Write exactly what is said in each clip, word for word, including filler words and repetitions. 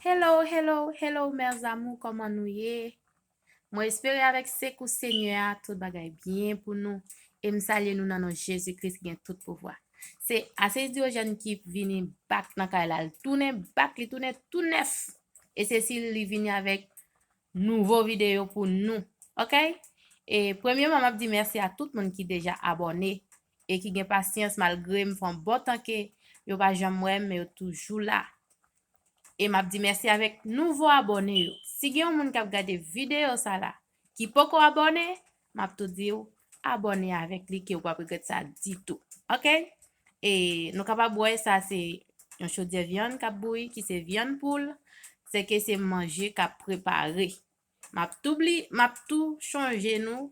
Hello, hello, hello, mes amours, kòman nou ye? Mwen espere avèk sekou Senyè a, tout bagay byen pou nou. E m salye nou nan non Jezi Kris ki gen tout pouvwa. Se Aseyis Diogène ki vini back nan kay la. Li tounen back, li tounen tou nèf. E Cécile, li vini avèk nouvo videyo pou nou. Oke? E premyèman, m ap di mèsi a tout moun ki deja abòne e ki gen pasyans malgre m fè yon bon tan ke yo pa janm wè m, men yo toujou la. E m ap di mèsi avèk nouvo abòne yo. Si gen yon moun k ap gade videyo sa la ki poko abòne, m ap tou di w abòne avèk li ke w p ap regrèt sa ditou. Oke? E nou kapab wè sa se yon chodyè vyann k ap bouyi ki se vyann poul, se ke se manje k ap prepare. M ap tou bli, m ap tou chonje nou,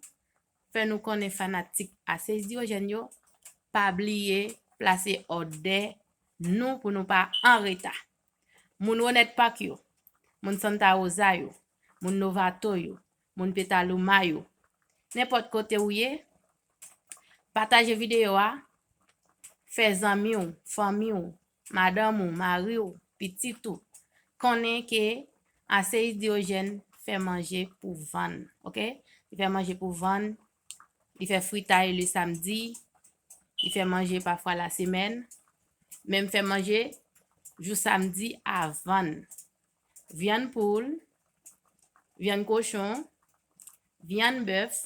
fè nou konnen fanatik Aseyis Diogène yo, pa bliye plase òdè nou pou nou pa an reta. Moun Wonèt Pak yo, moun Santa Rosa yo, moun Novato yo, moun Petaluma yo, nenpòt kote ou ye, pataje videyo a, fè zanmi w, fanmi w, madanm ou, mari w, pitit ou, konnen ke Aseyis Diogène fè manje pou vann, oke? Li fè manje pou vann, li fè fritay le samdi, li fè manje pafwa lasemèn, menm fè manje jou samdi a vann. Vyann poul, vyann kochon, vyann bèf,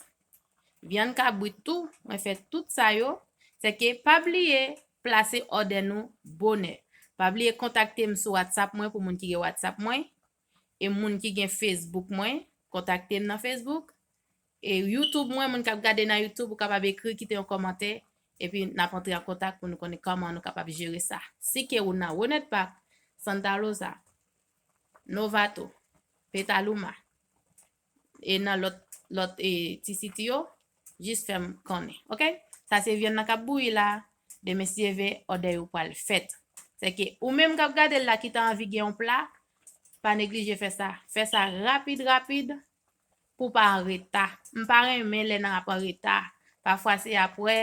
vyann kabrit tou, mwen fè tout sa yo. Se ke pa bliye plase òdè nou bonè. Pa bliye kontakte m sou WhatsApp mwen pou moun ki gen WhatsApp mwen. E moun ki gen Facebook mwen, kontakte m nan Facebook. E YouTube mwen, moun k ap gade nan YouTube, ou kapab ekri, kite yon kòmantè. Epi n ap antre an kontak pou nou konnen kòman nou kapab jere sa. Si ke ou nan Wonèt Pak, Santa Rosa, Novato, Petaluma, e nan lòt, lòt e, ti siti yo, jis fè m konnen. Oke? Sa se vyann nan k ap bouyi la. Demen si Dye vle, òdè yo pral fèt. Se ke ou menm k ap gade l la ki ta anvi gen yon pla, pa neglije fè sa. Fè sa rapid, rapid, pou w pa an reta. M pa renmen lè n ap an reta. Pafwa se apre,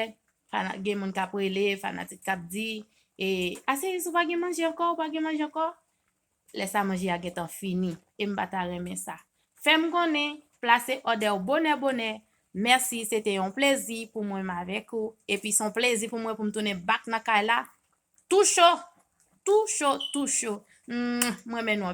fana-, gen moun k ap rele, fanatik k ap di, e, Aseyis, ou pa gen manje ankò, ou pa gen manje ankò. Lè sa manje a gentan fini, e m pa ta renmen sa. Fè m konnen, plase òdè w bonè bonè. Mèsi, se te yon plezi pou mwen m avèk ou. Epi se yon plezi pou mwen pou m tounen back nan kay la. Tou cho, tou cho, tou cho. Mwen renmen nou anpil.